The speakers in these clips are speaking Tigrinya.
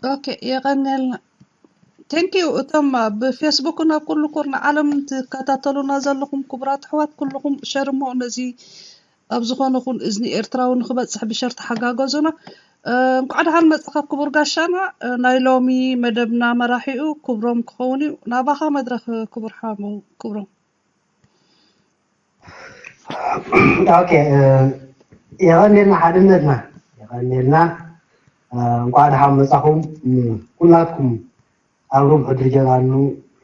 ኦኬ፣ የቐንየልና። Thank you። እቶም ኣብ ፌስቡክን ኣብ ኩሉ ኩርናዕ ዓለም ትከታተሉና ዘለኹም ክቡራት ኣሕዋት ኩልኹም፣ ሸር እሞ ነዚ ኣብ ዝኾነ ኹን እዝኒ ኤርትራዊ ንኽበጽሕ ብሸር ተሓጋገዙና። እ፣ እንኳዕ ደሓን መጻኻ ክቡር ጋሻና። እ፣ ናይ ሎሚ መደብና መራሒኡ ክብሮም ክኸውን እዩ። ናባኻ መድረኽ ክቡር ሓሙ ክብሮም። ኦኬ፣ እ፣ የቐንየልና ሓድነትና፣ የቐንየልና። እ፣ እንኳዕ ደሓን መጻኹም። እ፣ ኩላትኩም ኣብ ሩብ ሕድሪ ጀጋኑ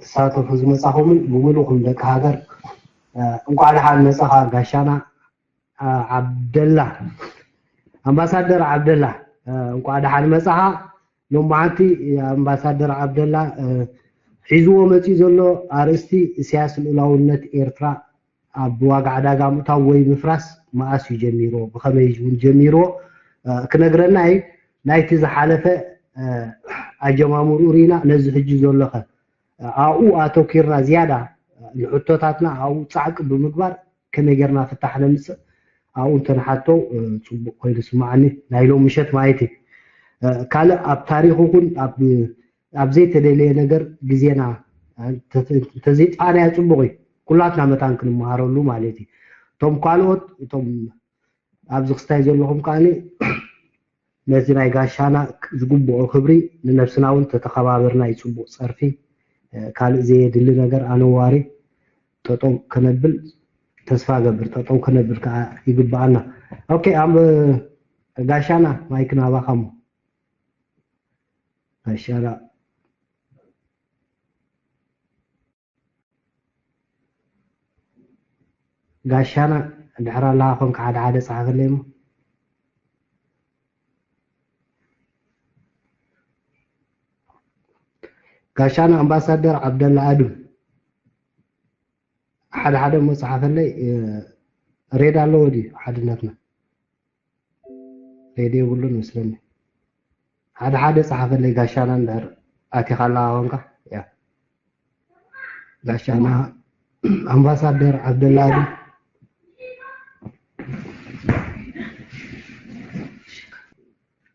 ትሳተፉ ዝመጻኹምን ብምሉእኹም ደቂ ሃገር፣ እ፣ እንኳዕ ደሓን መጻኻ ጋሻና፣ እ፣ ዓብደላ፣ ኣምባሳደር ዓብደላ፣ እ፣ እንኳዕ ደሓን መጻኻ። ሎማዓንቲ ኣምባሳደር ዓብደላ፣ እ፣ ሒዝዎ መጺኡ ዘሎ ኣርእስቲ ኢሳያስ ልኡላውነት ኤርትራ ኣብ ዋጋ ዕዳጋ ምእታው ወይ ምፍራስ መኣስ እዩ ጀሚርዎ፣ ብኸመይ እውን ጀሚርዎ፣ እ፣ ክነግረና እዩ። ናይቲ ዝሓለፈ፣ እ፣ ኣጀማምርኡ ርኢና፣ ነዚ ሕጂ ዘሎኸ፣ እ፣ ኣብኡ ኣተኲርና ዝያዳ፣ እ፣ ንሕቶታትና ኣብኡ ጻዕቂ ብምግባር ከመይ ጌርና ፍታሕ ነምጽእ፣ ኣብኡ እንተንሓቶ፣ እ፣ ጽቡቕ ኮይኑ ይስምዓኒ። ናይ ሎም ምሸት ማለት እዩ። እ፣ ካልእ ኣብ ታሪኽ ይኹን ኣብ፣ ኣብ ዘይተደለየ ነገር ግዜና፣ እ፣ እንተ-፣ እንተዘይጥፋእናዮ ጽቡቕ እዩ። ኩላትና መታን ክንመሃረሉ ማለት እዩ። እቶም ካልኦት፣ እቶም ኣብዚ ክስታይ ዘለኹም ከኣ ነዚ ናይ ጋሻና ዝግብኦ ክብሪ ንነብስና እውን ተተኸባበርና እዩ ጽቡቕ ጸርፊ። እ፣ ካልእ ዘየድሊ ነገር ኣነዋሪ ጠጠው ከነብል ተስፋ ገብር። ጠጠው ከነብል ከኣ ይግብኣና። ኦኬ፣ ኣብ ጋሻና ማይክ ናባኻ እሞ። ጋሻና፣ ጋሻና ድሕር ኣለኻ ኮንካ ሓደ ሓደ ጸሓፈለይ እሞ። ጋሻና ኣምባሳደር ዓብደላ ኣድም ሓደ ሓደ እሞ ጸሓፈለይ። እ፣ ሬድ ኣለዎ ድዩ ሓድነትና? ሬድዮ የብሉን መስለኒ። ሓደ ሓደ ጸሓፈለይ ጋሻና እንድሕር ኣቲኻ ኣለኻ ኮንካ። ያ ጋሻና ኣምባሳደር ዓብደላ ኣድም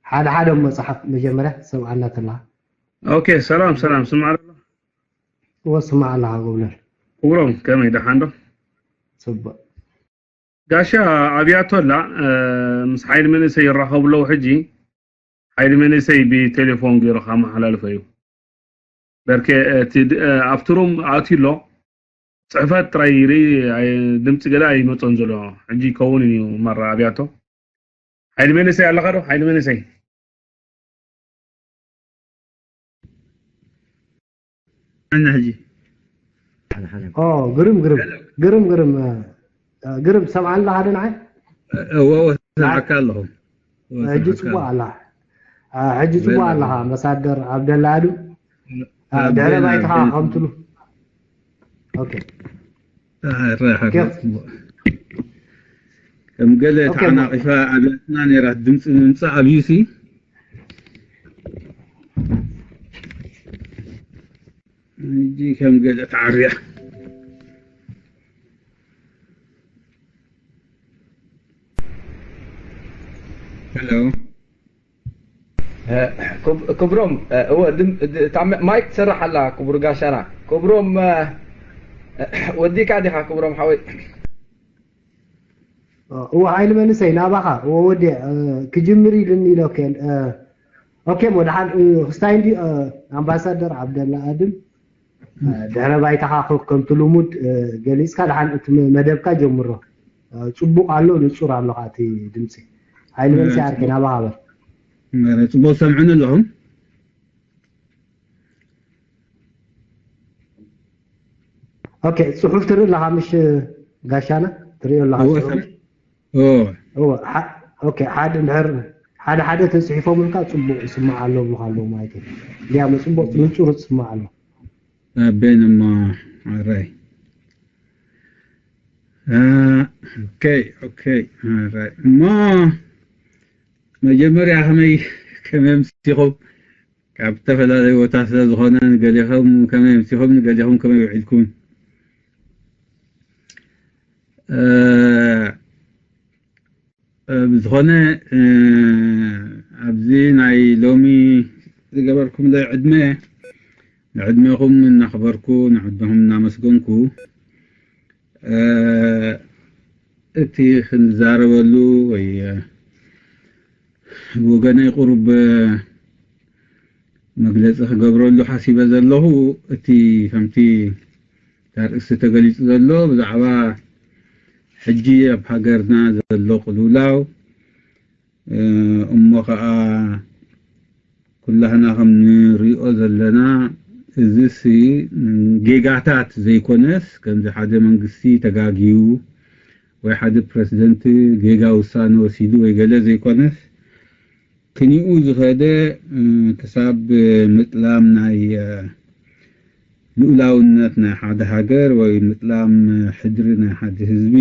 ሓደ ሓደ እሞ ጸሓፍ መጀመርያ ሰምዓና ተለኻ። ኦኬ፣ ሰላም ሰላም፣ ስማዕ ኣሎ። እወ፣ ስማዕ ኣለኻ ጎብለል። ክብሮም፣ ከመይ ደሓን ዶ? ጽቡቕ። ጋሻ ኣብያቶ ኣላ፣ እ፣ ምስ ሓይሊ መንእሰይ ይራኸቡ ኣለዉ። ሕጂ ሓይሊ መንእሰይ ብቴሌፎን ገይሩ ከመሓላልፎ እዩ። በርኬ፣ እቲ ድ-፣ እ፣ ኣብቲ ሩም ኣትዩ ኣሎ። ጽሕፈት ጥራይ ይርኢ፣ ኣይ-፣ ድምጺ ገለ ኣይመጾን ዘሎ። ሕጂ ይከውን እዩ ማራ ኣብያቶ። ሓይሊ መንእሰይ ኣለኻ ዶ? ሓይሊ መንእሰይ። ኣነ ሕጂ። ኦ፣ ግርም፣ ግርም፣ ግርም፣ ግርም፣ እ፣ እ፣ ግርም፣ ትሰምዓኒ ኣለኻ ዶ ንዓይ? እወ፣ እወ፣ ሰምዓካ ኣለኹ። እወ፣ ሕጂ ሰምዓካ ጽቡቕ ኣለኹ። ኣላ። እ፣ ሕጂ ጽቡቕ በል፣ ኣለኻ፣ በል። ኣምባሳደር ዓብደላ ኣድም። እ፣ ኣቤና፣ ድሕረ ባይታኻ ኣቤና። ከምትሉ። ኦኬ። ኣረ፣ ሓገዝ ኬፍ። ጽቡቕ። ከም ገለ ኦኬ፣ ሞ- ተዓናቒፋ ኣብያትና ነይራ፣ ድምፂ ንምምፃእ ኣብዩሲ። ሕጂ ከም ገለ ተዓርያ። ሄሎ። እ፣ ክብ-፣ ክብሮም፣ እ፣ እወ፣ ድም-፣ ድ-፣ እታ ማ-፣ ማይክ ትሰርሕ ኣላ፣ ክቡር ጋሻና። ክብሮም፣ እ፣ ወዲካ ዲኻ፣ ክብሮም ሓወይ? እወ፣ ሓይሊ መንእሰይ፣ ናባኻ። እወ፣ ወዲ፣ እ፣ ክጅምር ኢሉኒ ኢለ፣ ኦኬ፣ እ፣ ኦኬ፣ እሞ ደሓን፣ እ፣ ክስታይ እንዲ፣ እ፣ ኣምባሳደር ዓብደላ ኣድም፣ እ፣ ድሕረ ባይታኻ ከ-፣ ከምቲ ልሙድ፣ እ፣ ገሊጽካ፣ ደሓን እቲ መ-፣ መደብካ ጀምሮ። እ፣ ጽቡቕ ኣሎ፣ ንጹር ኣሎ ከኣ እቲ ድምጺ። ሓይሊ መንእሰይ ዓርከይ፣ ናባኻ በል። እ፣ ጽቡቕ ሰምዑኒ ኣለኹም? ኦኬ፣ ጽሑፍ ትርኢ ኣለኻ ምሽ ጋሻና? ትርእዮ ኣለኻ እወ፣ ጽሑፍ? ሰም-፣ እወ። እወ፣ ሓ-፣ ኦኬ፣ ሓደ እንድሕር ሓደ ሓደ ተጽሒፎምልካ ጽቡቕ ይስማዕ ኣሎ ብሉኻ ኣለዉ ማለት እዩ። እንዲያም ጽቡቕ ንጹር ይስማዕ ኣሎ። ኣቤን እሞ፣ ኣራይ። እ፣ ኦኬ፣ ኦኬ፣ ኣራይ። እሞ መጀመርያ ከመይ፣ ከመይ ኣምሲኹም? ካብ ዝተፈላለዩ ቦታ ስለ ዝኾነ ንገሊኹም ከመይ ኣምሲኹም፣ ንገሊኹም ከመይ ውዒልኩም? እ፣ እ፣ ብዝኾነ፣ እ፣ ኣብዚ ናይ ሎሚ ዝገበርኩምለይ ዕድመ፣ ንዕድሜኹም እናኽበርኩ፣ ንዕድሜኹም እናመስገንኩ፣ እ፣ እቲ ክንዛረበሉ ወይ፣ እ፣ ብወገነይ ቁሩብ፣ እ፣ መግለጺ ክገብረሉ ሓሲበ ዘለኹ፣ እቲ ከምቲ ኣርእስቲ ተገሊጹ ዘሎ፣ ብዛዕባ ሕጂ ኣብ ሃገርና ዘሎ ቅልውላው፣ እ፣ እሞ ኸኣ ኩላህና ከም ንሪኦ ዘለና፣ እዚሲ ጌጋታት ዘይኮነስ፣ ከምዚ ሓደ መንግስቲ ተጋግዩ ወይ ሓደ ፕረሲደንት ጌጋ ውሳነ ወሲዱ ወይ ገለ ዘይኮነስ፣ ክኒኡ ዝኸደ፣ እ፣ ክሳብ ምጥላም ናይ፣ እ፣ ልኡላውነት ናይ ሓደ ሃገር ወይ ምጥላም ሕድሪ ናይ ሓደ ህዝቢ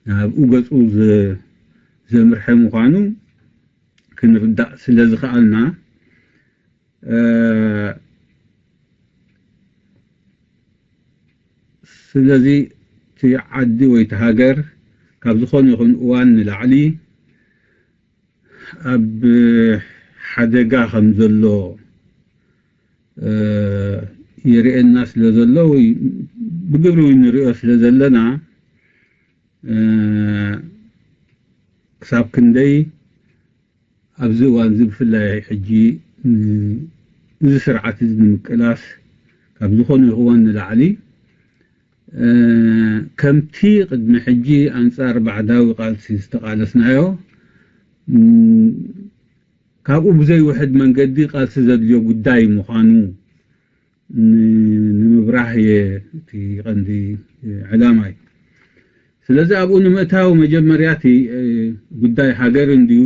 ናብኡ ገጹ ዘ-፣ ዘምርሐ ምዃኑ ክንርዳእ ስለ ዝኸኣልና፣ እ፣ ስለዚ እቲ ዓዲ ወይ እቲ ሃገር ካብ ዝኾነ ይኹን እዋን ንላዕሊ ኣብ ሓደጋ ከም ዘሎ፣ እ፣ የርእየና ስለ ዘሎ ወይ ብግብሪ እውን ንሪኦ ስለ ዘለና፣ እ፣ ክሳብ ክንደይ ኣብዚ እዋን እዚ ብፍላይ ሕጂ፣ እ፣ እዚ ስርዓት እዚ ንምቅላስ ካብ ዝኾነ ይኹን እዋን ንላዕሊ፣ እ፣ ከምቲ ቅድሚ ሕጂ ኣንጻር ባዕዳዊ ቃልሲ ዝተቓለስናዮ፣ እ፣ ካብኡ ብዘይውሕድ መንገዲ ቃልሲ ዘድልዮ ጉዳይ ምዃኑ ን-፣ ንምብራህ እየ እቲ ቀንዲ ዕላማይ። ስለዚ ኣብኡ ንምእታው መጀመርያ እቲ፣ እ፣ ጉዳይ ሃገር እንድዩ፣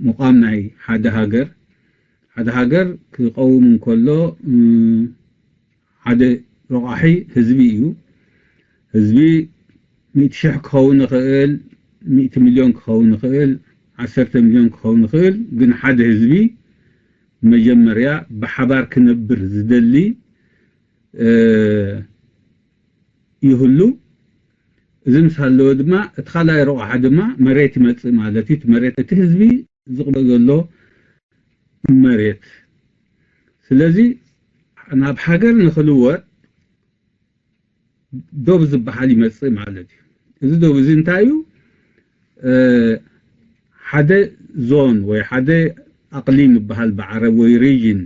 ምቋም ናይ ሓደ ሃገር። ሓደ ሃገር ክቐውም እንከሎ፣ እ፣ ሓደ ረቋሒ ህዝቢ እዩ። ህዝቢ ሚእቲ ሽሕ ክኸውን ይኽእል፣ ሚእቲ ሚልዮን ክኸውን ይኽእል፣ ዓሰርተ ሚልዮን ክኸውን ይኽእል፣ ግን ሓደ ህዝቢ መጀመርያ ብሓባር ክነብር ዝደሊ፣ እ፣ ይህሉ። እዚ ምስ ሃለወ ድማ እቲ ካልኣይ ረቋሒ ድማ መሬት ይመጽእ ማለት እዩ። እቲ መሬት እቲ ህዝቢ ዝቕበል ዘሎ መሬት። ስለዚ ናብ ሃገር ንኽልወጥ ዶብ ዝበሃል ይመጽእ ማለት እዩ። እዚ ዶብ እዚ እንታይ እዩ? እ፣ ሓደ ዞን ወይ ሓደ ኣቕሊም ይበሃል ብዓረብ ወይ ሪጅን፣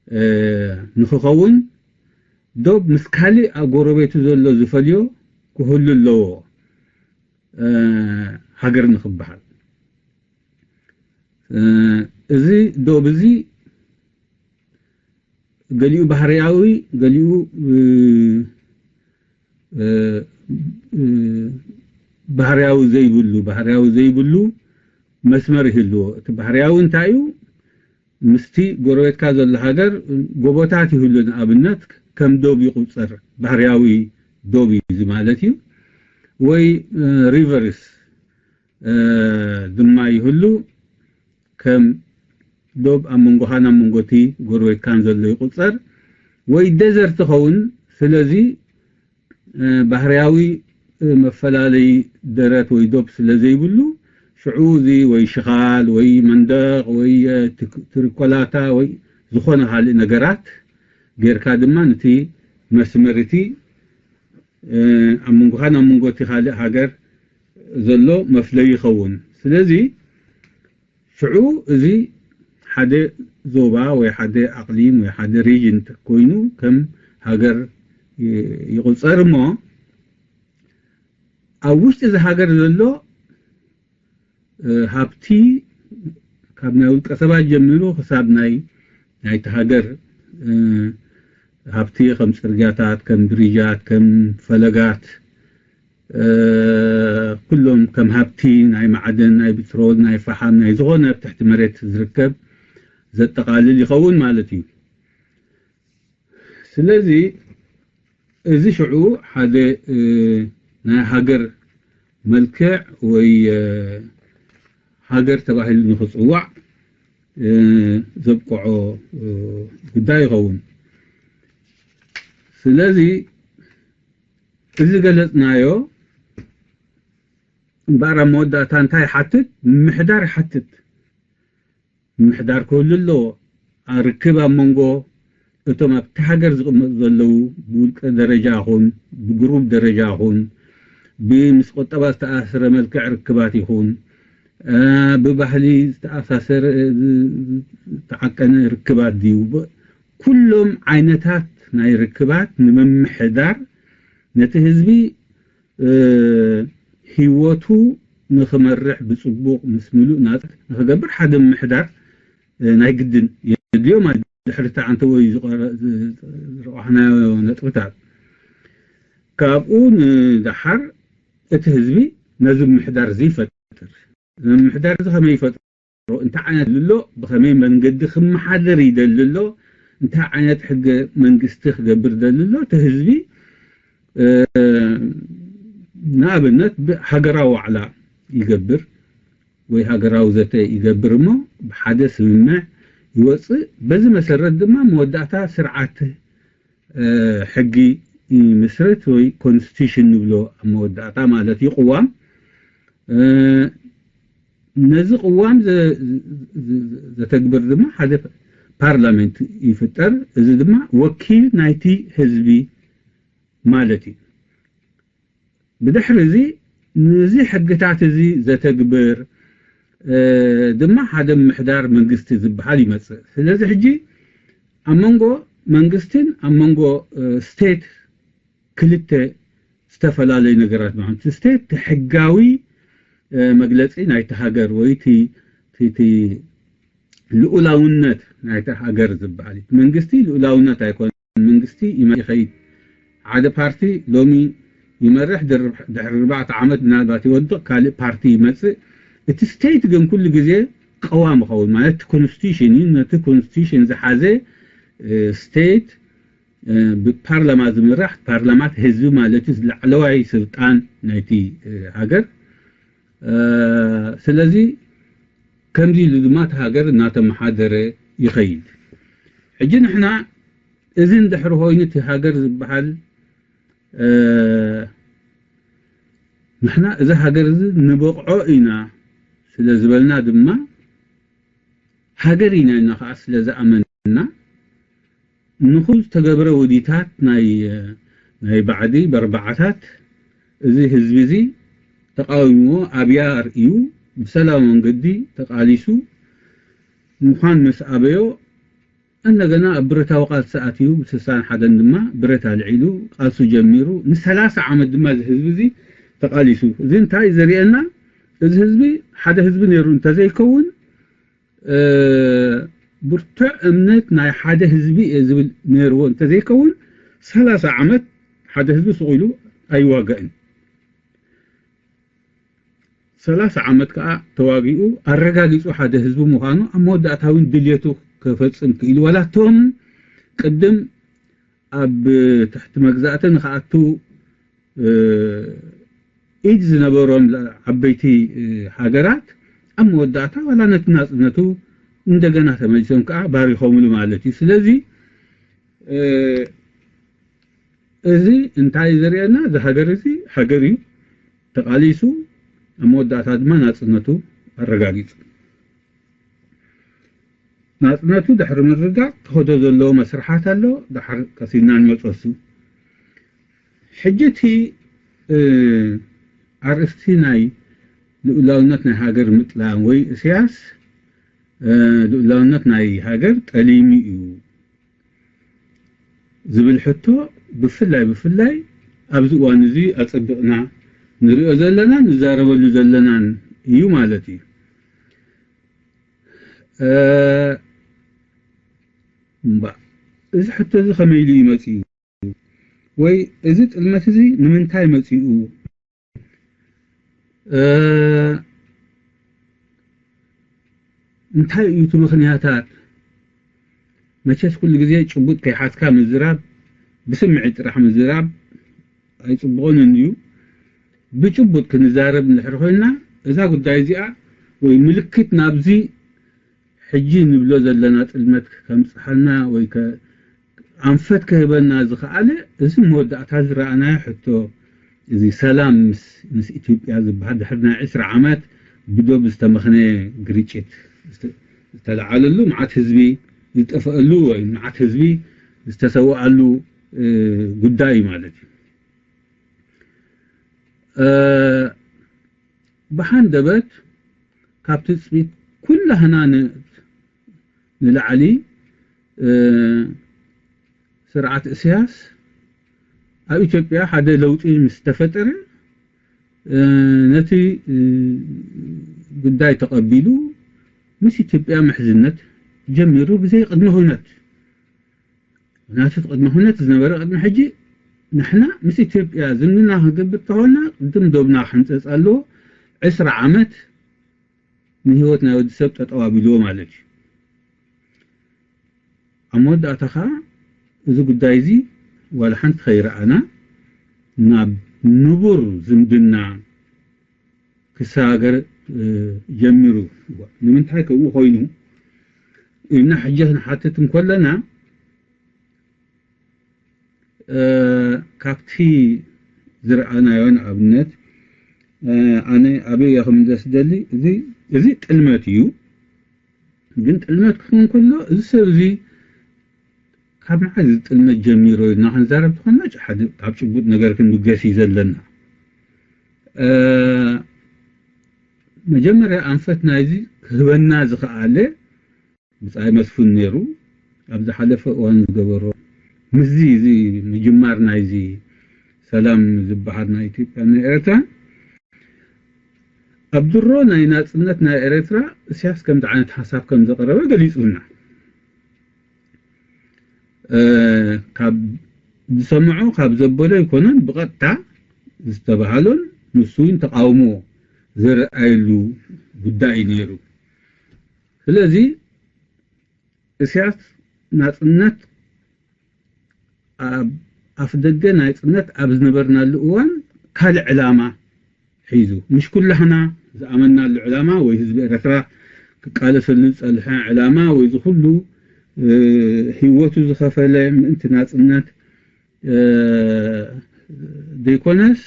እ፣ ንኽኸውን ዶብ ምስ ካልእ ኣብ ጎረቤቱ ዘሎ ዝፈልዮ ክህሉ ኣለዎ፣ እ፣ ሃገር ንኽበሃል። እ፣ እዚ ዶብ እዚ ገሊኡ ባህርያዊ፣ ገሊኡ፣ እ፣ እ፣ እ፣ ባህርያዊ ዘይብሉ፣ ባህርያዊ ዘይብሉ መስመር ይህልዎ። እቲ ባህርያዊ እንታይ እዩ? ምስቲ ጎረቤትካ ዘሎ ሃገር ጎቦታት ይህሉ፣ ንኣብነት ከም ዶብ ይቑጸር፣ ባህርያዊ ዶብ እዩ እዚ ማለት እዩ። ወይ፣ እ፣ ሪቨርስ፣ እ፣ ድማ ይህሉ፣ ከም ዶብ ኣብ መንጎኻን ኣብ መንጎ እቲ ጎረቤትካን ዘሎ ይቑጸር፣ ወይ ደዘርት ይኸውን። ስለዚ፣ እ፣ ባህርያዊ፣ እ፣ መፈላለዪ ደረት ወይ ዶብ ስለ ዘይብሉ፣ ሽዑ እዚ ወይ ሽኻል ወይ መንደቕ ወይ፣ እ፣ ትክ-፣ ትሪኮላታ ወይ ዝኾነ ካልእ ነገራት ጌርካ ድማ ነቲ መስመር እቲ፣ እ፣ ኣብ መንጎኻን ኣብ መንጎ እቲ ካልእ ሃገር ዘሎ መፍለዪ ይኸውን። ስለዚ ሽዑ እዚ ሓደ ዞባ ወይ ሓደ ኣቕሊም ወይ ሓደ ሪጅን ኮይኑ ከም ሃገር ይ-፣ ይቑጸር እሞ፣ ኣብ ውሽጢ እዚ ሃገር ዘሎ፣ እ፣ ሃብቲ ካብ ናይ ውልቀ ሰባት ጀሚሩ ክሳብ ናይ፣ ናይቲ ሃገር፣ እ፣ ሃብቲ ከም ጽርግያታት፣ ከም ብሪጃት፣ ከም ፈለጋት፣ እ፣ ኩሎም ከም ሃብቲ ናይ ማዕድን፣ ናይ ቢትሮል፣ ናይ ፈሓም፣ ናይ ዝኾነ ኣብ ትሕቲ መሬት ዝርከብ ዘጠቓልል ይኸውን ማለት እዩ። ስለዚ እዚ ሽዑ ሓደ፣ እ፣ ናይ ሃገር መልክዕ ወይ፣ እ፣ ሃገር ተባሂሉ ንኽጽዋዕ፣ እ፣ ዘብቅዖ፣ እ፣ ጉዳይ ይኸውን። ስለዚ እዚ ገለጽናዮ እምበኣር ኣብ መወዳእታ እንታይ ይሓትት? ምምሕዳር ይሓትት። ምምሕዳር ክህሉ ኣለዎ። ርክብ ኣብ መንጎ እቶም ኣብቲ ሃገር ዝቕመጡ ዘለዉ ብውልቀ ደረጃ ይኹን ብግሩብ ደረጃ ይኹን ብምስ ቁጠባ ዝተኣሳሰረ መልክዕ ርክባት ይኹን ብባህሊ ዝተኣሳሰረ ዝተዓቀነ ርክባት ድዩ? ኩሎም ዓይነታት ናይ ርክባት ንምምሕዳር ነቲ ህዝቢ ህይወቱ ንኽመርሕ ብፅቡቕ ምስ ምሉእ ናፅነት ንኽገብር ሓደ ምምሕዳር ናይ ግድን የድልዮ ማለት ድሕሪ ተዓንተቦ እዩ ዝረቋሕናዮ ነጥብታት። ካብኡ ንደሓር እቲ ህዝቢ ነዚ ምምሕዳር እዚ ይፈጥር። ምምሕዳር እዚ ከመይ ይፈጥሮ? እንታይ ዓይነት ኣሎ? ብኸመይ መንገዲ ክመሓደር ይደሊ ኣሎ? እንታይ ዓይነት ሕገ መንግስቲ ክገብር ደሊ ኣሎ? እቲ ህዝቢ ንኣብነት ሃገራዊ ዋዕላ ይገብር ወይ ሃገራዊ ዘተ ይገብር እሞ ብሓደ ስምምዕ ይወፅእ። በዚ መሰረት ድማ መወዳእታ ስርዓት ሕጊ ይምስርት ወይ ኮንስቲቱሽን ንብሎ ኣብ መወዳእታ ማለት እዩ ቅዋም። ነዚ ቅዋም ዘተግብር ድማ ሓደ ፓርላመንት ይፍጠር። እዚ ድማ ወኪል ናይቲ ህዝቢ ማለት እዩ። ብድሕሪ እዚ ነዚ ሕግታት እዚ ዘተግብር ድማ ሓደ ምምሕዳር መንግስቲ ዝበሃል ይመፅእ። ስለዚ ሕጂ ኣብ መንጎ መንግስትን ኣብ መንጎ ስቴት ክልተ ዝተፈላለዩ ነገራት ማለት ስቴት ሕጋዊ መግለፂ ናይቲ ሃገር ወይ እቲ ልኡላውነት ናይቲ ሃገር ዝበሃል እዩ። መንግስቲ ልኡላውነት ኣይኮነ መንግስቲ ይኸይድ። ሓደ ፓርቲ ሎሚ ይመርሕ፣ ድሕሪ ኣርባዕተ ዓመት ምናልባት ይወድቕ፣ ካልእ ፓርቲ ይመፅእ። እቲ ስቴት ግን ኩሉ ግዜ ቀዋም ይኸውን ማለት ኮንስቲቱሽን እዩ። ነቲ ኮንስቲቱሽን ዝሓዘ ስቴት ብፓርላማ ዝምራሕ ፓርላማት ህዝቢ ማለት እዩ ዝላዕለዋይ ስልጣን ናይቲ ሃገር። ስለዚ ከምዚ ኢሉ ድማ እቲ ሃገር እናተመሓደረ ይኸይድ። ሕጂ ንሕና እዚ እንድሕሪ ኮይኑ እቲ ሃገር ዝበሃል ንሕና እዚ ሃገር እዚ ንበቕዖ ኢና ስለ ዝበልና ድማ ሃገር ኢና ኢልና ከዓ ስለ ዝኣመንና ንኹ ዝተገብረ ውዲታት ናይ ናይ ባዕዲ በርባዓታት እዚ ህዝቢ እዚ ተቃዊሞ ኣብያ ኣርእዩ ብሰላም መንገዲ ተቃሊሱ ምዃን ምስ ኣበዮ እንደገና ኣብ ብረታዊ ቃልሲ ኣትዩ ብ ስሳን ሓደን ድማ ብረት ኣልዒሉ ቃልሱ ጀሚሩ ንሰላሳ ዓመት ድማ እዚ ህዝቢ እዚ ተቃሊሱ። እዚ እንታይ ዘርእየና? እዚ ህዝቢ ሓደ ህዝቢ ነይሩ እንተዘይከውን ብርቱዕ እምነት ናይ ሓደ ህዝቢ እየ ዝብል ነይርዎ እንተዘይከውን ሰላሳ ዓመት ሓደ ህዝቢ ስቕ ኢሉ ኣይዋጋእን። ሰላሳ ዓመት ከዓ ተዋጊኡ ኣረጋጊፁ ሓደ ህዝቢ ምዃኑ ኣብ መወዳእታ እውን ድልየቱ ከፈፅም ክኢሉ ዋላ እቶም ቅድም ኣብ ትሕቲ መግዛእቲ ንክኣቱ ኢድ ዝነበሮም ዓበይቲ ሃገራት ኣብ መወዳእታ ዋላ ነቲ ናፅነቱ እንደገና ተመሊሶም ከዓ ባሪኾምሉ ማለት እዩ። ስለዚ እዚ እንታይ ዘርእየና? እዚ ሃገር እዚ ሃገር እዩ ተቃሊሱ ኣብ መወዳእታ ድማ ናፅነቱ ኣረጋጊፁ። ናፅነቱ ድሕሪ ምርጋጥ ተኸዶ ዘለዎ መስርሓት ኣሎ። ድሓር ቀሲና ንመፀሱ ሕጂ እቲ ኣርእስቲ ናይ ልኡላውነት ናይ ሃገር ምጥላም ወይ እስያስ ልኡላውነት ናይ ሃገር ጠሊሙ እዩ ዝብል ሕቶ ብፍላይ ብፍላይ ኣብዚ እዋን እዚ ኣፀቢቕና ንሪኦ ዘለና ንዛረበሉ ዘለናን እዩ ማለት እዩ። እምባ እዚ ሕቶ እዚ ከመይ ኢሉ እዩ መፂኡ? ወይ እዚ ጥልመት እዚ ንምንታይ መፂኡ? እንታይ እዩ እቲ ምኽንያታት? መቸስ ኩሉ ግዜ ጭቡጥ ከይሓዝካ ምዝራብ ብስምዒት ጥራሕ ምዝራብ ኣይፅቡቕን እዩ። ብጭቡጥ ክንዛረብ እንድሕር ኮይና እዛ ጉዳይ እዚኣ ወይ ምልክት ናብዚ ሕጂ ንብሎ ዘለና ጥልመት ከምፅሓልና ወይ ኣንፈት ክህበና ዝኸኣለ እዚ መወዳእታ ዝረኣናዮ ሕቶ እዚ ሰላም ምስ ኢትዮጵያ ዝበሃል ድሕሪ ናይ ዕስራ ዓመት ብዶብ ዝተመኽነ ግርጭት ዝተለዓለሉ መዓት ህዝቢ ዝጠፈአሉ ወይ መዓት ህዝቢ ዝተሰወኣሉ ጉዳይ ማለት እዩ። ብሓንደበት ካብ ትፅቢት ኩላህና ንላዕሊ ስርዓት እስያስ ኣብ ኢትዮጵያ ሓደ ለውጢ ምስ ተፈጠረ ነቲ ጉዳይ ተቐቢሉ ምስ ኢትዮጵያ ምሕዝነት ጀሚሩ ብዘይ ቅድመ ኩነት ናቲ ቅድመ ኩነት ዝነበረ ቅድሚ ሕጂ ንሕና ምስ ኢትዮጵያ ዝምድና ክንገብር ተኾና ቅድም ዶብና ክሕንፀፅ ኣለዎ። ዕስራ ዓመት ንህይወት ናይ ወዲ ሰብ ጠጠው ኣቢልዎ ማለት እዩ። ኣብ መወዳእታ ከዓ እዚ ጉዳይ እዚ ዋላ ሓንቲ ከይረኣና ናብ ንቡር ዝምድና ክሰጋገር ጀሚሩ። ንምንታይ ከምኡ ኮይኑ ኢልና ሕጂ ክንሓትት እንከለና ካብቲ ዝረኣናዮ ንኣብነት ኣነ ኣበይ እየ ክምለስ ደሊ እዚ ጥልመት እዩ። ግን ጥልመት ክኸውን ከሎ እዚ ሰብ እዚ ካብ መዓዝ እዚ ጥልመት ጀሚሮ ኢልና ክንዛረብ ተኾና ሓደ ካብ ጭቡጥ ነገር ክንብገስ እዩ ዘለና። መጀመርያ ኣንፈት ናይዚ ክህበና ዝኸኣለ ብጻይ መስፍን ነይሩ። ኣብ ዝሓለፈ እዋን ዝገበሮ ምስዚ እዚ ምጅማር ናይዚ ሰላም ዝበሃል ናይ ኢትዮጵያ ናይ ኤርትራ ኣብ ድሮ ናይ ናጽነት ናይ ኤርትራ እስያስ ከምዚ ዓይነት ሓሳብ ከም ዘቕረበ ገሊጹልና። ካብ ዝሰምዖ ካብ ዘበሎ ኣይኮነን ብቐጥታ ዝተባሃሎን ንሱ እውን ተቃውሞ ዝረኣየሉ ጉዳይ እዩ ነይሩ። ስለዚ እስያስ ናጽነት ኣብ ኣፍ ደገ ናጽነት ኣብ ዝነበርናሉ እዋን ካልእ ዕላማ ሒዙ ምሽ ኩላህና ዝኣመናሉ ዕላማ ወይ ህዝቢ ኤርትራ ክቃለሰሉ ዝጸልሐ ዕላማ ወይ ዝኩሉ ህይወቱ ዝኸፈለ ምእንቲ ናጽነት ዘይኮነስ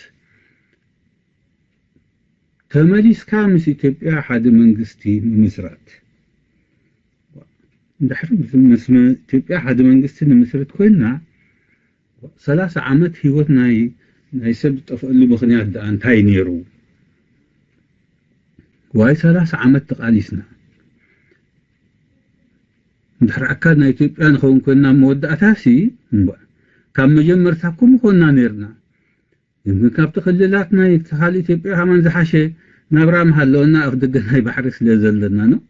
ተመሊስካ ምስ ኢትዮጵያ ሓደ መንግስቲ ምምስራት እንድሕር ምስ ኢትዮጵያ ሓደ መንግስቲ ንምስርት ኮይንና ሰላሳ ዓመት ህይወት ናይ ናይ ሰብ ዝጠፍአሉ ምኽንያት ደኣ እንታይ ነይሩ? ዋይ ሰላሳ ዓመት ተቓሊስና እንድሕር ኣካል ናይ ኢትዮጵያ ንኸውን ኮይንና መወዳእታ ሲ እምበ ካብ መጀመርታ እኮ ምኾንና ነይርና። ግን ካብቲ ክልላት ናይ ካልእ ኢትዮጵያ ከማን ዝሓሸ ናብራ ምሃለወና ኣፍ ደገ ናይ ባሕሪ ስለ ዘለና ነው።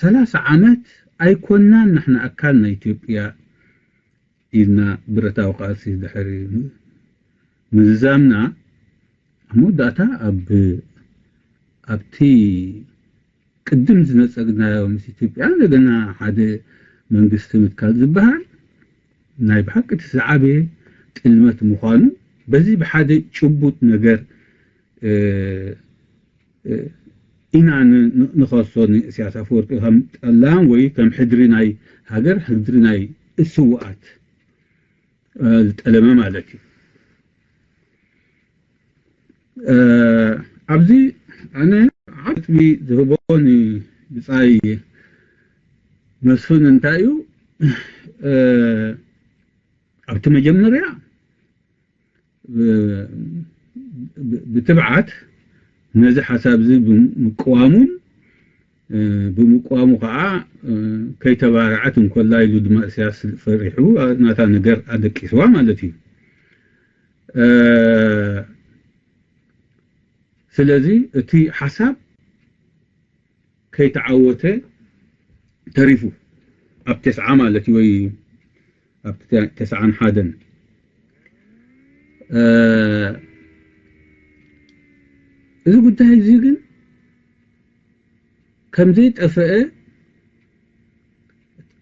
ሰላሳ ዓመት ኣይኮንናን ንሕና ኣካል ናይ ኢትዮጵያ ኢልና ብረታዊ ቃልሲ ድሕሪ ምዝዛምና ኣብ መወዳእታ ኣብ ኣብቲ ቅድም ዝነጸግናዮ ምስ ኢትዮጵያ እንደገና ሓደ መንግስቲ ምትካል ዝበሃል ናይ ብሓቂ እቲ ዝዓበየ ጥልመት ምዃኑ በዚ ብሓደ ጭቡጥ ነገር ኢና ንኸሶ ንእስያስ ኣፈወርቂ ከም ጠላም ወይ ከም ሕድሪ ናይ ሃገር ሕድሪ ናይ እስውኣት ዝጠለመ ማለት እዩ። ኣብዚ ኣነ ዓጥቢ ዝህቦ ንብጻይ መስፍን እንታይ እዩ ኣብቲ መጀመርያ ብትብዓት ነዚ ሓሳብ እዚ ብምቅዋሙን ብምቅዋሙ ከዓ ከይተባርዐት እንኮላ ኢሉ ድማ እስያስ ፈሪሑ ናታ ነገር ኣደቂስዋ ማለት እዩ። ስለዚ እቲ ሓሳብ ከይተዓወተ ተሪፉ ኣብ ተስዓ ማለት እዩ ወይ ኣብ ተስዓን ሓደን እዚ ጉዳይ እዚ ግን ከም ዘይጠፈአ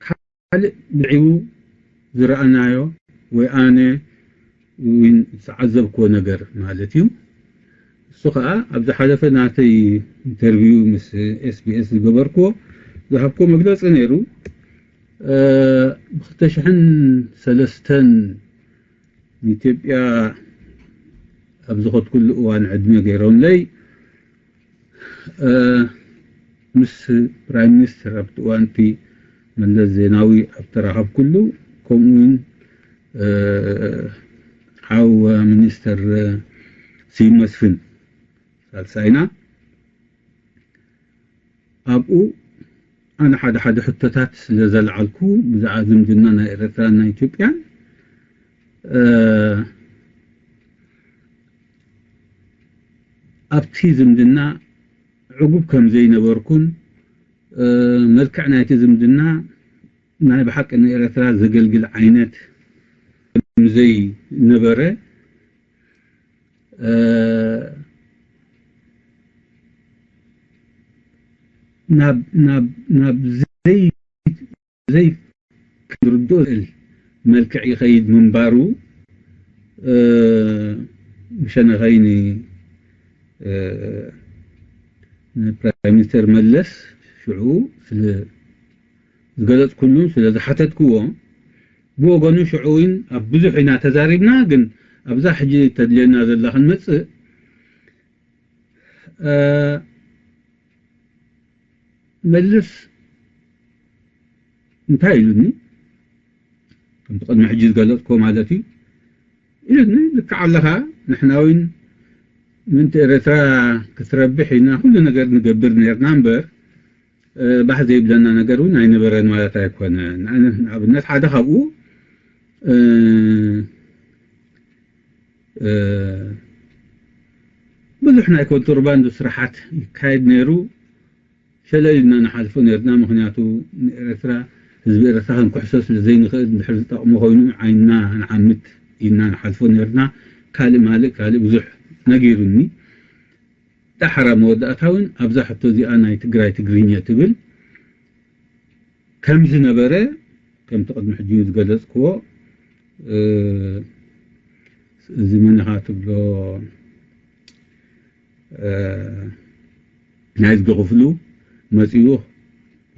ካልእ ብዒቡ ዝረኣናዮ ወይ ኣነ እውን ዝተዓዘብክዎ ነገር ማለት እዩ። እሱ ከዓ ኣብ ዝሓለፈ ናተይ ኢንተርቪው ምስ ኤስቢኤስ ዝገበርክዎ ዝሃብክዎ መግለፂ ነይሩ። ብክልተ ሽሕን ሰለስተን ንኢትዮጵያ ኣብ ዝኸድኩሉ እዋን ዕድመ ገይሮምለይ ምስ ፕራይም ሚኒስትር ኣብቲ እዋንቲ መለስ ዜናዊ ኣብ ተራኸብኩሉ፣ ከምኡ እውን፣ እ፣ ሓው ሚኒስተር ስዩም መስፍን ሳልሳይና፣ ኣብኡ ኣነ ሓደ ሓደ ሕቶታት ስለ ዘልዓልኩ፣ ብዛዕባ ዝምድና ናይ ኤርትራን ናይ ኢትዮጵያን፣ እ፣ ኣብቲ ዝምድና ዕጉብ ከም ዘይነበርኩን፣ እ፣ መልክዕ ናይቲ ዝምድና ናይ ብሓቂ ንኤርትራ ዘገልግል ዓይነት ከም ዘይነበረ፣ እ፣ ናብ፣ ናብ፣ ናብ ዘይ-፣ ዘይ-፣ ክንርድኦ ዝኽእል መልክዕ ይኸይድ ምንባሩ፣ እ፣ ብሸነኸይ ን-፣ እ፣ ንፕራይም ሚኒስተር መለስ ሽዑ ስለ ዝገለጽኩሉን ስለ ዝሓተትክዎ፣ ብወገኑ ሽዑ እውን ኣብ ብዙሕ ኢና ተዛሪብና፣ ግን ኣብዛ ሕጂ ተድልየና ዘላ ክንመጽእ፣ እ፣ መለስ እንታይ ኢሉኒ? ከምቲ ቅድሚ ሕጂ ዝገለጽክዎ ማለት እዩ። ኢሉኒ፣ ልክዕ ኣለኻ፣ ንሕና እውን ምእንቲ ኤርትራ ክትረብሕ ኢና ኩሉ ነገር ንገብር ነርና እምበር፣ እ፣ ባህ ዘይብለና ነገር እውን ኣይነበረን ማለት ኣይኮነን። ንኣብነት ሓደ ካብኡ፣ እ፣ እ፣ ብዙሕ ናይ ኮንትሮባንድ ስራሓት ይካየድ ነይሩ። ሸለል ኢልና ንሓልፎ ነርና፣ ምኽንያቱ ንኤርትራ፣ ህዝቢ ኤርትራ ክንክሕሶ ስለ ዘይንኽእል፣ እንድሕር ዝጠቕሞ ኮይኑ ዓይንና ንዓምት ኢልና ንሓልፎ ነርና። ካልእ ማልእ ካልእ ብዙሕ ነጊሩኒ። ዳሕራ መወዳእታ እውን ኣብዛ ሕቶ እዚኣ ናይ ትግራይ ትግርኛ ትብል ከም ዝነበረ፣ ከምቲ ቅድሚ ሕጂ ዝገለጽክዎ፣ እ፣ እዚ መን ኢኻ ትብሎ፣ እ፣ ናይዝጊ ክፍሉ መጺኡ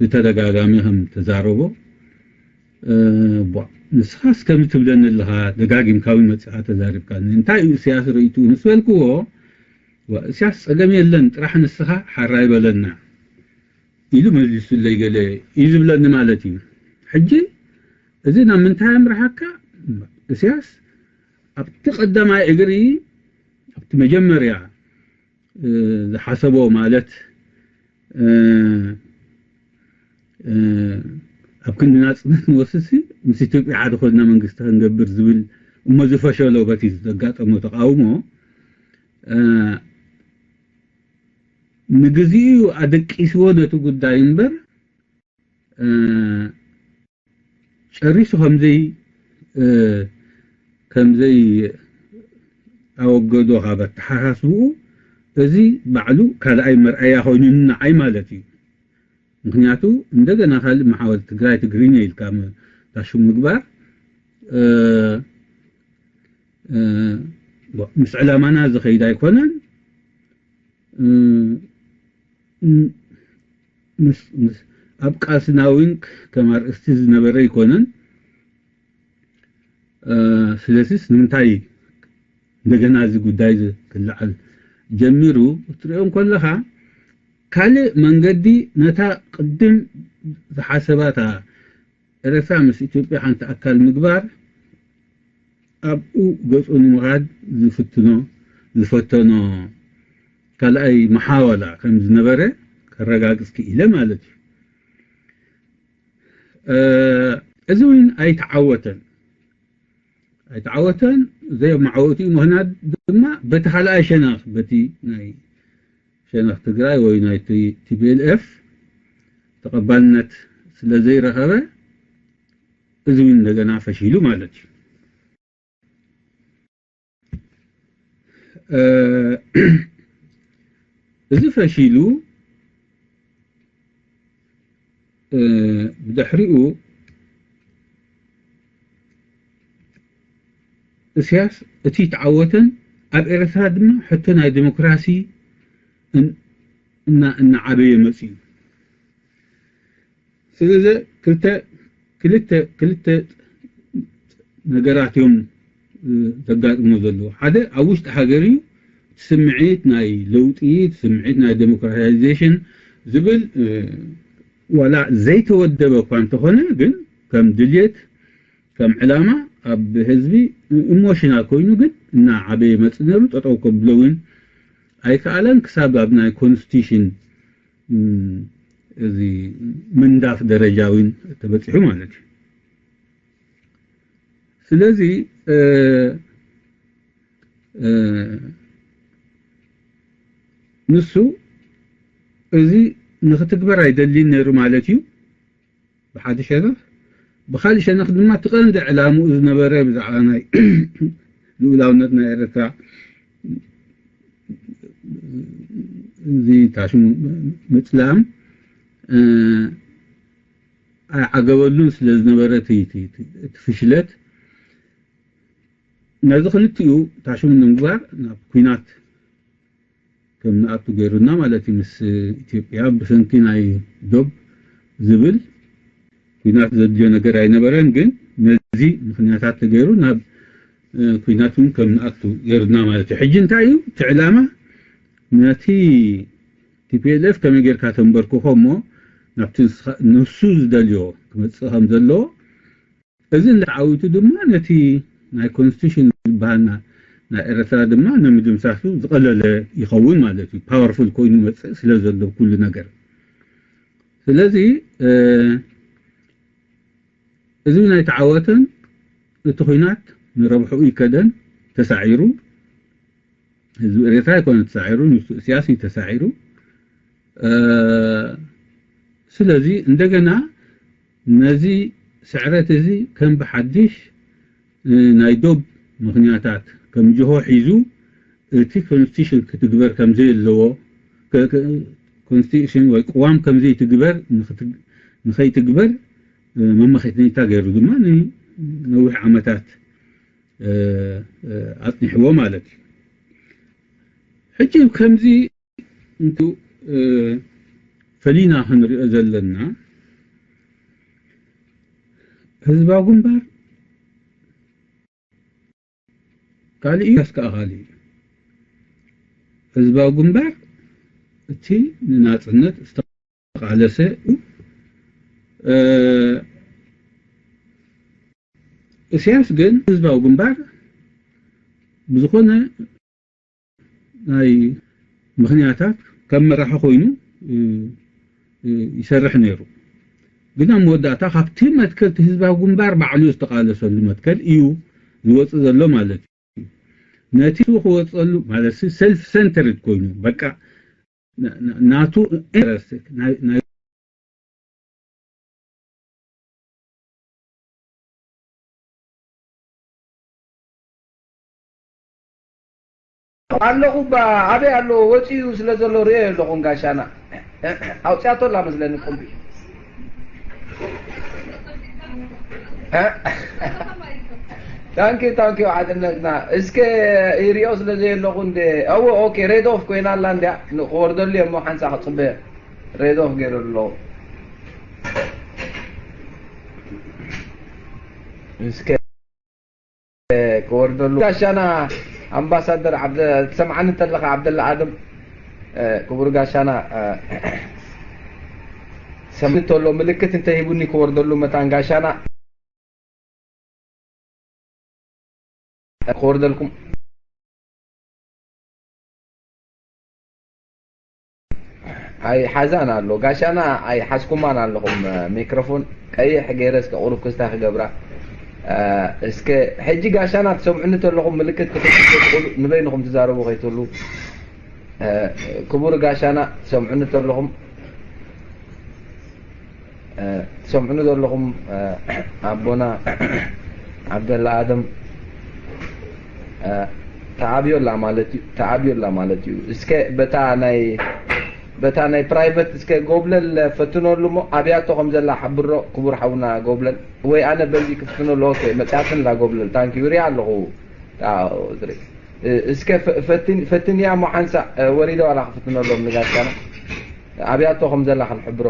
ብተደጋጋሚ ከም ተዛረቦ፣ እ፣ ቧ፣ ንስኻስ ከምዚ ትብለኒ ኣለኻ፣ ደጋጊምካ እውን መጺኻ ተዛሪብካኒ። እንታይ እዩ እስያስ ርእይትኡ ምስ በልክዎ፣ ዋ፣ እስያስ ጸገም የለን፣ ጥራሕ ንስኻ ሓራይ በለና ኢሉ መሊሱለይ ገለ እዩ ዝብለኒ ማለት እዩ። ሕጂ እዚ ናብ ምንታይ ኣምርሓካ? እስያስ ኣብቲ ቀዳማይ እግሪ፣ ኣብቲ መጀመርያ፣ እ፣ ዝሓሰቦ ማለት፣ እ፣ እ፣ ኣብ ክንዲ ናጽነት ንወስድሲ ምስ ኢትዮጵያ ሓደ ኮይንና መንግስቲ ክንገብር ዝብል እሞ ዝፈሸሎ በቲ ዘጋጠሞ ተቃውሞ፣ እ፣ ንግዚኡ ኣደቂስዎ ነቲ ጉዳይ እምበር፣ እ፣ ጨሪሱ ከምዘይ፣ እ፣ ከምዘይ ኣወገዶ ካብ ኣተሓሳስብኡ፣ እዚ ባዕሉ ካልኣይ መርኣያ ኮይኑ ንዓይ ማለት እዩ። ምኽንያቱ እንደገና ካልእ መሓወል ትግራይ ትግርኛ ኢልካ ም-፣ ታሹ ምግባር፣ እ፣ እ፣ ብ-፣ ምስ ዕላማና ዝኸይድ ኣይኮነን። እ፣ ን-፣ ምስ፣ ምስ፣ ኣብ ቃልስና እውን ከም ኣርእስቲ ዝነበረ ኣይኮነን። እ፣ ስለዚስ ንምንታይ እንደገና እዚ ጉዳይ እዚ ክለዓል ጀሚሩ ክትሪኦ እንከለኻ፣ ካልእ መንገዲ ነታ ቅድም ዝሓሰባታ ኤርትራ ምስ ኢትዮጵያ ሓንቲ ኣካል ምግባር ኣብኡ ገጹ ንምኻድ ዝፍትኖ፣ ዝፈተኖ ካልኣይ መሓወላ ከም ዝነበረ ከረጋግጽ ክኢለ ማለት እዩ። እ፣ እዚ እውን ኣይተዓወተን። ኣይተዓወተን፣ ዘየመዓወቱ ምኽንያት ድማ በቲ ካልኣይ ሸነኽ፣ በቲ ናይ ሸነኽ ትግራይ ወይ ናይ ቲ-፣ ቲ ፒ ኤል ኤፍ ተቐባልነት ስለ ዘይረኸበ፣ እዚ እውን እንደገና ፈሺሉ ማለት እዩ። እ፣ እዚ ፈሺሉ፣ እ፣ ብድሕሪኡ እስያስ እቲ ተዓወተን ኣብ ኤርትራ ድማ ሕቶ ናይ ዲሞክራሲ እን-፣ እና-፣ እናዓበየ መጺኡ። ስለዚ ክልተ፣ ክልተ፣ ክልተ ነገራት እዮም፣ እ፣ ዘጋጥሞ ዘለዎ። ሓደ ኣብ ውሽጢ ሃገር እዩ፣ እቲ ስምዒት ናይ ለውጢ፣ እቲ ስምዒት ናይ ዴሞክራታይዜሽን ዝብል፣ እ፣ ዋላ ዘይተወደበ እኳ እንተኾነ ግን ከም ድልየት ከም ዕላማ ኣብ ህዝቢ ኢሞሽናል ኮይኑ ግን እናዓበየ መጽእ ነይሩ። ጠጠው ከብሎ እውን ኣይከኣለን። ክሳብ ኣብ ናይ ኮንስቲቱሽን እዚ ምንዳፍ ደረጃ እውን ተበፂሑ ማለት እዩ። ስለዚ ንሱ እዚ ንክትግበር ኣይደልን ነይሩ ማለት እዩ ብሓደ ሸነኽ። ብካሊእ ሸነኽ ድማ እቲ ቀንዲ ዕላምኡ ዝነበረ ብዛዕባ ናይ ልኡላውነት ናይ ኤርትራ እዚ ታሽሙ ምፅላም ኣይዓገበሉን ስለ ዝነበረ እቲ ፍሽለት ነዚ ክልቲኡ ታሽሙ ንምግባር ናብ ኩናት ከም ንኣቱ ገይሩና ማለት እዩ። ምስ ኢትዮጵያ ብሰንኪ ናይ ዶብ ዝብል ኩናት ዘድልዮ ነገር ኣይነበረን፣ ግን ነዚ ምክንያታት ተገይሩ ናብ ኩናት እውን ከም ንኣቱ ገይሩና ማለት እዩ። ሕጂ እንታይ እዩ እቲ ዕላማ? ነቲ ቲ ፒ ኤል ኤፍ ከመይ ጌርካ ተንበርክኾ እሞ ናብቲ ንሱ ዝደልዮ ክመፅእ ከም ዘለዎ፣ እዚ እንዳዓዊቱ ድማ ነቲ ናይ ኮንስቲቱሽን ዝበሃልና ናይ ኤርትራ ድማ ንምድምሳሱ ዝቐለለ ይኸውን ማለት እዩ። ፓወርፉል ኮይኑ መፅእ ስለ ዘሎ ኩሉ ነገር። ስለዚ እዚ ናይ ተዓወተን እቲ ኩናት ንረብሕኡ ይከደን ተሳዒሩ ህዝቢ ኤርትራ ኣይኮነ ተሳዒሩ፣ ንሱ እስያስ እዩ ተሳዒሩ። ስለዚ እንደገና ነዚ ስዕረት እዚ ከም ብሓድሽ ናይ ዶብ ምክንያታት ከም ጅሆ ሒዙ እቲ ኮንስቲቱሽን ክትግበር ከም ዘየለዎ ኮንስቲቱሽን ወይ ቅዋም ከም ዘይትግበር ንኸይትግበር መመኸተኒታ ገይሩ ድማ ንነዊሕ ዓመታት ኣፅኒሕዎ ማለት እዩ። ሕጂ ከምዚ እንቱ ፈሊና ክንሪኦ ዘለና ህዝባዊ ግንባር ካልእ እዩ፣ እስከ ካልእ እዩ። ህዝባዊ ግንባር እቲ ንናፅነት ዝተቃለሰ እዩ። እስያስ ግን ህዝባዊ ግንባር ብዝኾነ ናይ ምክንያታት ከም መራሒ ኮይኑ ይሰርሕ ነይሩ። ግን ኣብ መወዳእታ ካብቲ መትከል እቲ ህዝባዊ ግንባር ባዕሉ ዝተቃለሰሉ መትከል እዩ ዝወፅእ ዘሎ ማለት እዩ። ነቲ ክወፀሉ ማለት ሰልፍ ሰንተርድ ኮይኑ በቃ ናቱ ኢንተረስት ናይ ኣለኹ ባ ኣበይ ኣሎ ወፂኡ ስለ ዘሎ ርእዮ ኣለኹን ጋሻና ኣውፅያቶ ኣላ መስለኒ ቁምቢ ታንኪ ታንኪ ሓድነትና እስከ ይሪኦ ስለ ዘየለኹ እንደ ኣዎ ኦኬ ሬድ ኦፍ ኮይና ኣላ እንዲያ ክወርደሉ እሞ ሓንሳ ክፅበ ሬድ ኦፍ ገይሩ ኣለኹ እስከ ክወርደሉ ጋሻና ኣምባሳደር ትሰምዓኒ እንተለኻ ዓብደላ ኣድም ክቡር ጋሻና ሰምቶ ኣሎ ምልክት እንተሂቡኒ ክወርደሉ መታን ጋሻና ክወርደልኩም ኣይሓዛን ኣሎ ጋሻና ኣይሓዝኩማን ኣለኹም ሚክሮፎን ቀይሕ ገይረ እስከ ቁሩብ ክስታ ክገብራ እስከ ሕጂ ጋሻና ትሰምዑኒ ተለኹም ምልክት ክትሉ ንበይንኹም ትዛረቡ ከይትሉ ክቡር ጋሻና ትሰምዑኒ ተለኹም ትሰምዑኒ ዘለኹም ኣቦና ዓብደላ ኣደም ተዓብዮላ ማለት እዩ ተዓብዮላ ማለት እዩ እስከ በታ ናይ በታ ናይ ፕራይቨት እስከ ጎብለል ፈትነሉ እሞ ኣብያቶ ከም ዘላ ሓብሮ ክቡር ሓውና ጎብለል ወይ ኣነ በዚ ክፍትነሉ ኦኬ መፅያትንላ ጎብለል ታንኪ ሪኣ ኣለኹ እስከ ፈትንያ እሞ ሓንሳእ ወሪደ ዋላ ክፍትነሎም ንጋሻና ኣብያቶ ከም ዘላ ክንሕብሮ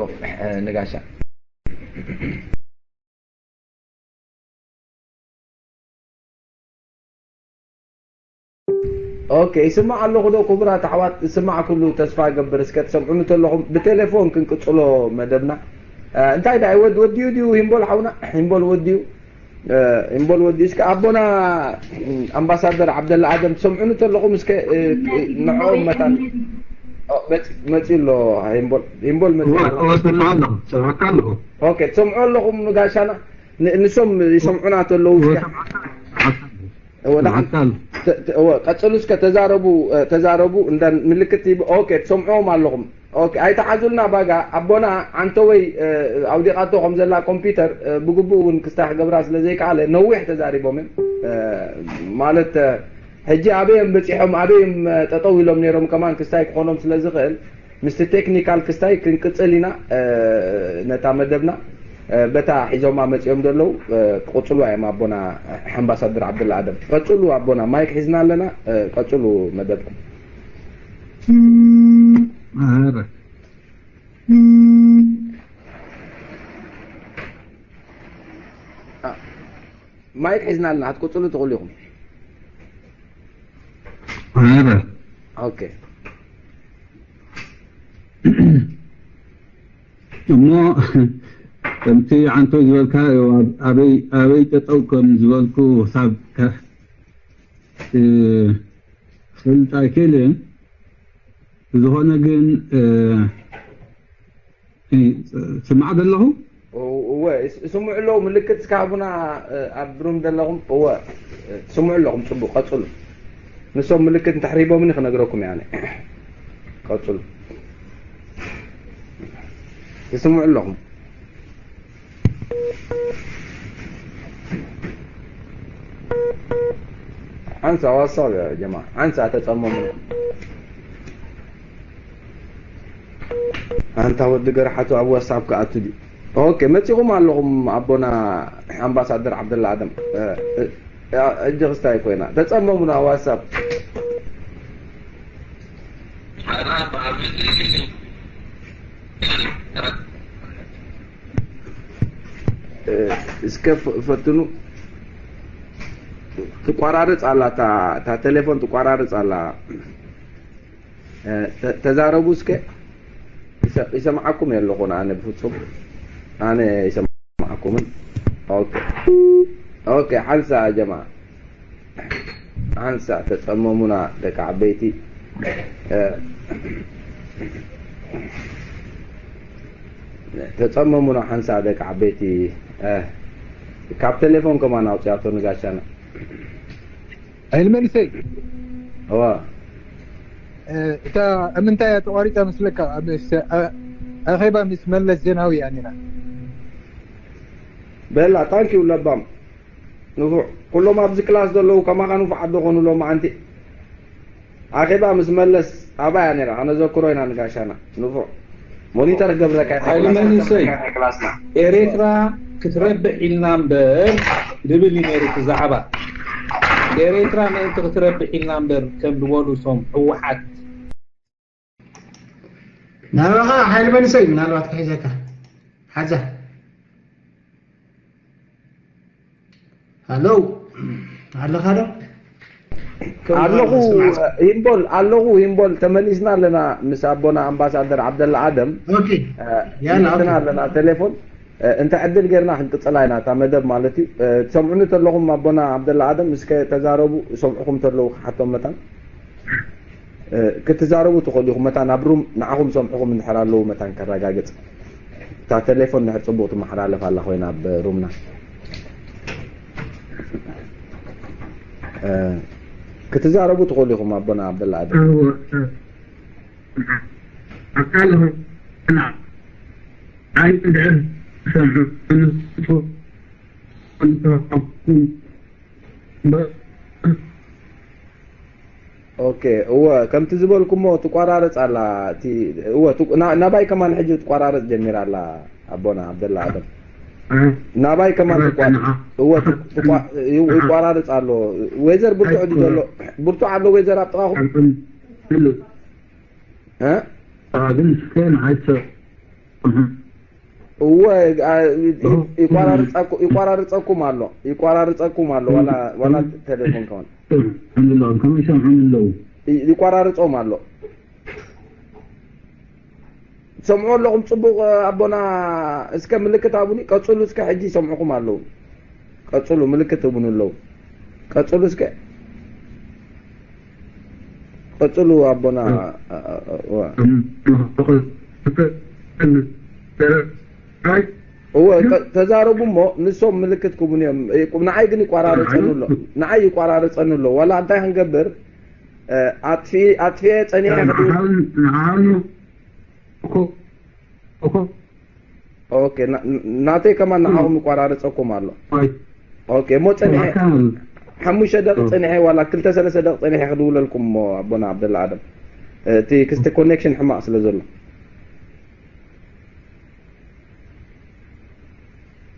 ንጋሻ ኦኬ ይስማዕ ኣለኹ ዶ ክቡራት ኣሕዋት ይስማዕ ኩሉ ተስፋ ገብር እስከ ትሰምዑኒ ተለኹም ብቴሌፎን ክንቅፅሎ መደብና እንታይ ዳ ወድ ወዲዩ ድዩ ሂምቦል ሓውና? ሂምቦል ወዲዩ። ሂምቦል ወዲዩ። እስከ ኣቦና ኣምባሳደር ዓብደላ ኣደም ትሰምዑኒ ተለኹም እስከ ንዕኦም መታን መፂ ኣሎ። ሂምቦል ሂምቦል መፂ ኣሎ። እወ ሰምዓ ኣለኹ። ሰምዓካ ኣለኹ። ኦኬ ትሰምዑ ኣለኹም ጋሻና? ንሶም ይሰምዑና ተለዉ ወደ ቀጽሉ እስከ ተዛረቡ። ተዛረቡ እንዳ ምልክት ይብ ኦኬ ትሰምዑዎም ኣለኹም። ኦኬ ኣይተሓዙልና ባጋ ኣቦና ዓንተወይ ኣውዲቓቶ ከም ዘላ ኮምፒውተር ብግቡእ እውን ክስታይ ክገብራ ስለ ዘይከኣለ ነዊሕ ተዛሪቦም እዮም። ማለት ሕጂ ኣበዮም በፂሖም ኣበዮም ጠጠው ኢሎም ነይሮም ከማን ክስታይ ክኾኖም ስለ ዝኽእል ምስቲ ቴክኒካል ክስታይ ክንቅፅል ኢና። ነታ መደብና በታ ሒዞማ መፂኦም ዘለዉ ክቕፅሉ እዮም ኣቦና ኣምባሳደር ዓብደላ ኣደም። ቀፅሉ ኣቦና ማይክ ሒዝና ኣለና። ቀፅሉ መደብኩም። ኧረ ማይክ ሒዝና ኣለና ክትቅፅሉ ትኽእሉ ኢኹም። ኧረ ኦኬ እሞ ከምቲ ዓንቶ ዝበልካ ኣበይ ኣበይ ጠጠው ከም ዝበልኩ ክሳብ ፈልጥ ኣይክእልን። ብዝኾነ ግን ስማዕ ዘለኹ እወ ስምዑ ኣለዉ ምልክት እስካቡና ኣብ ሩም ዘለኹም እወ ስምዑ ኣለኹም ፅቡቅ ቀፅሉ። ንሶም ምልክት እንተሕሪቦምኒ ክነግረኩም ያነ ቀፅሉ። ትስምዑ ኣለኹም። ሓንሳ ዋሳብ ያ ጀማ ሓንሳ ተፀመሙ። ኣንታ ወዲ ገርሓቱ ኣብ ዋሳብ ክኣቱ ድዩ? ኦኬ መፂኹም ኣለኹም ኣቦና ኣምባሳደር ዓብደላ ኣደም። ሕጂ ክስታይ ኮይና ተፀመሙና ዋሳብ። እስከ ፈትኑ። ትቋራርፅ ኣላ እታ ቴሌፎን ትቋራርፅ ኣላ። ተዛረቡ እስከ። ይሰምዓኩም የለኹን ኣነ ብፍፁም ኣነ ይሰምዓኩምን። ኦኬ ሓንሳ ጀማ ሓንሳ ተፀመሙና ደቂ ዓበይቲ። ተፀመሙና ሓንሳ ደቂ ዓበይቲ። ካብ ቴሌፎን ከማን ኣውፅያቶ ንጋሻና። ኣይልመልሰይ እዋ እታ እምንታይ እያ ተቋሪፃ መስለካ? ምስ ኣኼባ ምስ መለስ ዜናዊ እያ ነይራ። በላ ታንኪው ለባም ንፉዕ። ኩሎም ኣብዚ ክላስ ዘለዉ ከማኻ ንፉዓት ዶ ኾኑ ሎማዓንቲ? ኣኼባ ምስ መለስ ኣባያ ነይራ ከነዘክሮ ኢና ንጋሻና። ንፉዕ ሞኒተር ክገብረካ እየ። ሓይሊ መንእሰይ ኤሬትራ ክትረብሕ ኢልና እምበር ዝብል እዩ ነይሩ እቲ ዛዕባ። ኤሬትራ ምእንቲ ክትረብሕ ኢልና እምበር ከም ዝበሉ እቶም ህወሓት ናባኻ ሓይሊ መንእሰይ ምናልባት ክሕዘካ ሓዛ ሃሎ ኣለኻ ዶ ኣለኹ ሂምቦል ኣለኹ ሂምቦል ተመሊስና ኣለና ምስ ኣቦና ኣምባሳደር ዓብደላ ኣደም ኦኬ ያላ ና ኣለና ቴሌፎን እንተ ዕድል ጌርና ክንቅፅላ ኢና እታ መደብ ማለት እዩ ትሰምዑኒ ተለኹም ኣቦና ዓብደላ ኣደም እስከ ተዛረቡ ሰምዑኹም ተለዉ ክሓቶም መታን ክትዛረቡ ትኽእሉ ኢኹም መታን ኣብ ሩም ንዓኹም ሰምዑኹም እንድሕር ኣለዉ መታን ከረጋግፅ እታ ቴሌፎን ድሕር ፅቡቅ ትመሓላለፍ ኣላ ኮይና ኣብ ሩምና ክትዛረቡ ትኽእሉ ኢኹም ኣቦና ዓብደላ ኣደም ኣካል ኣይ እንድሕር ሰምዑ ኦኬ እወ ከምቲ ዝበልኩሞ ትቋራርፅ ኣላ እወ ናባይ ከማን ሕጂ ትቋራርፅ ጀሚራ ኣላ ኣቦና ዓብደላ ኣደም ናባይ ከማን እወ ይቋራርፅ ኣሎ ወይዘር ብርቱዕ ዲ ዘሎ ብርቱዕ ኣሎ ወይዘር ኣብ ጥቓኹም ግን እስከ ንዓይሰ እወ ይቋራርፀኩም ኣሎ ይቋራርፀኩም ኣሎ ዋላ ቴሌፎን ከሆን ከመይ ይሰምዑን ኣለዉ ይቋራርፆም ኣሎ ሰምዑ ኣለኹም ጽቡቕ ኣቦና። እስከ ምልክት ኣቡኒ ቀጽሉ። እስከ ሕጂ ይሰምዑኹም ኣለዉ። ቀጽሉ፣ ምልክት እቡን ኣለዉ። ቀጽሉ እስከ። ቀጽሉ ኣቦና። እዋ። እወ፣ ተዛረቡ እሞ ንሶም ምልክት ክቡን እዮም። ንዓይ ግን ይቋራረጸኒ ኣሎ። ንዓይ ይቋራረጸኒ ኣሎ። ዋላ እንታይ ክንገብር? ኣጥፊ ኣጥፊ ጸኒሐ ክዱ ንዓኑ እኮ እኮ ኦኬ። ናተይ ከማን ንዓኹም ይቋራረጸኩም ኣሎ። ኦኬ እሞ ጸኒሐ ሓሙሽተ ደቂ ጸኒሐ ዋላ ክልተ ሰለስተ ደቂ ጸኒሐ ክድውለልኩም እሞ ኣቦና ዓብደላ ኣደም፣ እቲ ክስቲ ኮኔክሽን ሕማቕ ስለ ዘሎ።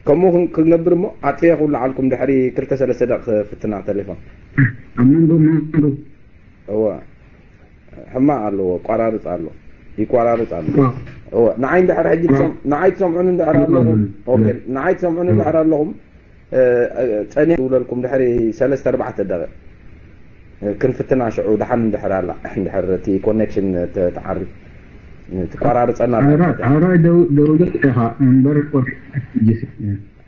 ከምኡ ክንገብር እሞ ኣጥፍየ ክውልዓልኩም ድሕሪ ክልተ ሰለስተ ደቂ ፍትና ተሌፎን። ኣብ መንጎ መንጎ እወ። ሕማቕ ኣለዎ፣ ቋራርጽ ኣሎ። ይቋራርጽ ኣሎ። እወ። እወ። ንዓይ እንድሕር ሕጂ ትሰም-፣ ንዓይ ትሰምዑኒ እንድሕር ኣለኹም፣ ኦኬ። ንዓይ ትሰምዑኒ እንድሕር ኣለኹም፣ ጸኒሕ ይውለልኩም ድሕሪ ሰለስተ ኣርባዕተ ደቂ። ክንፍትና ሽዑ ደሓን እንድሕር ኣላ፣ እንድሕር እቲ ኮኔክሽን ተ-፣ ተዓሪ-፣ ትቋራርጸና ኣላ። ኣራ-፣ ኣራይ ደው-፣ ደውለ ኢኻ እምበር ቆርጥ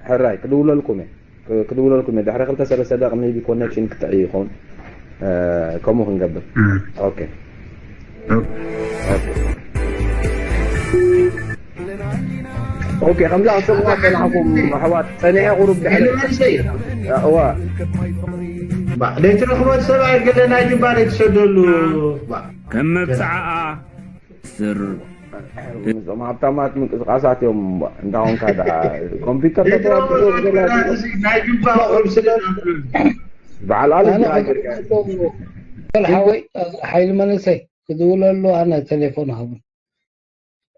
ሕራይ ክድውለልኩም እየ። ክ-፣ ክድውለልኩም እየ። ድሕሪ ክልተ ሰለስተ ደቂ ሜቢ ኮኔክሽን ክጥዒ ይኸውን። እ፣ ከምኡ ክንገብር። እ። ኦኬ። ኦኬ። ኦኬ። ኦኬ፣ ከምዚ ኣሰብዋ ጸናሕኩም ኣሕዋት፣ ጸኒሐ ቁሩብ ድሕሪ። እዋ። ባ-፣ ዘይትረኽቦ ሰብኣይ ገለ ናይ ጅባር ኣይትሰደሉ። ባ-፣ ከም መብጽዓኣ ስር። እዞም ሃብታማት ምንቅስቃሳት እዮም። እንዳ ኾንካ ደኣ ኮምፒውተር ዘይትረኽቦ ተተዋብኦ ገለ ናይ ጅባር ቁሩብ ስለ በዓል ኣለ ኣነ ጅባር ከ-፣ ገርጋ። በል ሓወይ፣ ሓይሊ መንእሰይ ክድውለሉ ኣነ ቴሌፎን ሃቡን።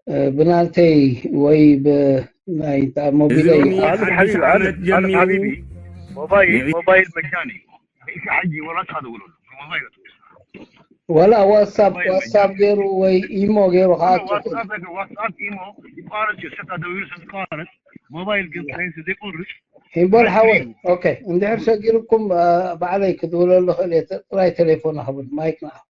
እ፣ ብናተይ ወይ ብ-፣ ናይ እንታ ሞቢለይ እዞም ኣልፍ ሓድሽ ሓቢቢ፣ ዓመት ኣልፍ ጀሚሩ ሓቢቢ፣ ሞባይል፣ ንዒ- ሞባይል መጃኒ እዩ። ሪኢካ ሕጂ ወላ ትኻ ደውለሉ። ሞባይል ወላ ዋትሳፕ፣ ሞባይል ዋትሳፕ መጃኒ። ገይሩ ወይ ኢሞ ገይሩ ኣነ ከኣቱ ዋትሳፕ፣ ዋትሳፕ ኢሞ ይቋረጽ እዩ። ሰታ ደዊሉ ስለ ዝቋረጽ፣ ሞባይል ግን ፕሌን ስለ ዘይቆርጽ፣ ሂምቦል ሓወይ፣ ኦኬ፣ እንድሕር ሸጊርኩም፣ እ፣ ባዕለይ ክድውለሉ ክእል እየ። ጥራይ ቴሌፎን ሃቡን፣ ማይክ ንዓኹም።